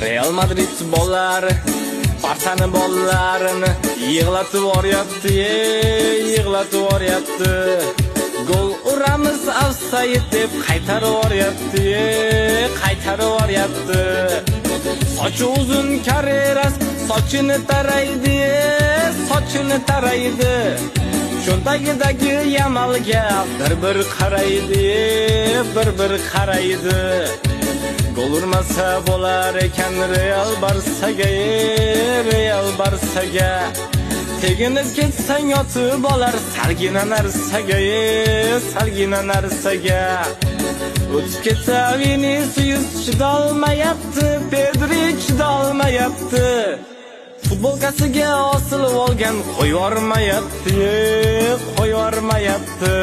Real Madrid bolalari Barsani bolalarini yig'latib yuboryapti, yig'latib yuboryapti. Gol uramiz, ofsayd deb qaytarib yuboryapti, qaytarib yuboryapti. Sochi uzun Karreras sochini taraydi, sochini taraydi. Cho'ntagidagi Yamalga bir-bir qaraydi, bir-bir qaraydi. Gol urmasa bo'lar ekan Real Barsaga, Real Barsaga. Teginib ketsang yotib olar salgina narsaga, salgina narsaga. O'tib ketsa Vinicius, chidolmayapti, Pedri chidolmayapti. Futbolkasiga osilib olgan, qo'yvormayapti, qo'yvormayapti.